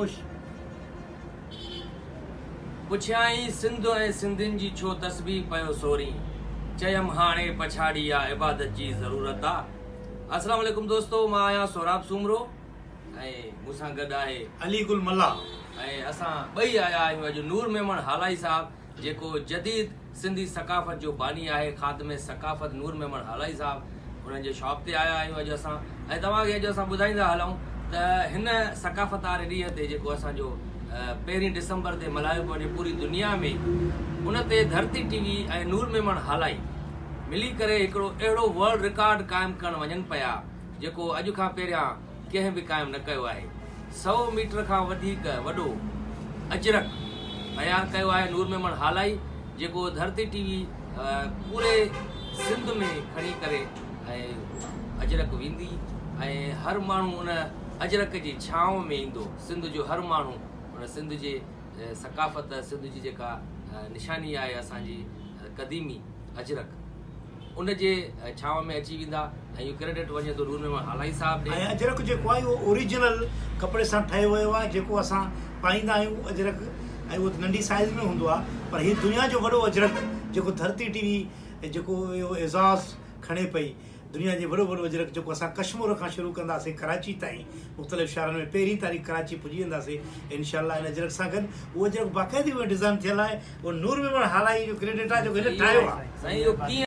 خاموش. پڇيائين سنڌ ۽ سنڌين جي ڇو تسبيح پيو سورين؟ چيم هاڻي پڇاڙي آ عبادت جي ضرورت آ. السلام عليڪم دوستو مان آهيان سهراب سومرو ۽ مون سان گڏ آهي. علي گل ملاح. ۽ اسان ٻئي آيا آهيون اڄ نور ميمڻ هالائي صاحب جيڪو جديد سنڌي ثقافت جو باني آهي خادم ثقافت نور ميمڻ هالائي صاحب انهن جي شاپ تي آيا آهيون اڄ اسان ۽ توهان کي اڄ اسان ٻڌائيندا هلون ته هن ثقافت واري ڏينهن تي جيڪو اسان جو پهرين ڊسمبر تي ملهايو پيو وڃي پوري دنيا ۾ ان تي ڌرتي ٽي وي ۽ نور ميمڻ هالائي ملي ڪري هڪڙو اهڙو ورلڊ رڪارڊ قائم ڪرڻ وڃن پيا جيڪو اڄ کان پهريان ڪنهن به قائم نه ڪيو آهي. سئو ميٽر کان وڌيڪ وڏو اجرڪ تيار ڪيو آهي نور ميمڻ هالائي جيڪو ڌرتي ٽي وي پوري سنڌ ۾ کڻي ڪري ۽ اجرڪ ويندي ۽ هر ماڻهو ان اجرڪ جي ڇانو ۾ ايندو سنڌ جو هر ماڻهو ان سنڌ جي ثقافت سنڌ جي جيڪا نشاني آهي اسان جي قديمي اجرڪ ان جي ڇانو ۾ اچي ويندا ۽ اهو ڪريڊٽ وڃي ٿو نور محمد هالائي صاحب ڏي. ۽ اجرڪ جيڪو آهي اهو اوريجنل ڪپڙي سان ٺهيو ويو آهي جيڪو اسان پائيندا آهيون اجرڪ ۽ اهو ته ننڍي سائيز ۾ هوندو آهي پر هي دنيا جو وڏو اجرڪ جيڪو ڌرتي ٽي وي جيڪو اهو اعزاز کڻي پئي دنيا جي وڏو وڏو اجرڪ جيڪو اسان ڪشمور کان شروع ڪنداسين ڪراچي تائين مختلف شهرن ۾ پهرين تاريخ ڪراچي پڄي وينداسين انشاء الله ان اجرڪ سان گڏ اهو اجرڪ باقاعدي اهو ڊزائن ٿيل آهي اهو نور ميمڻ هالائي جو ڪريڊٽ آهي جيڪو هن ٺاهيو آهي. سائين اهو ڪيئن.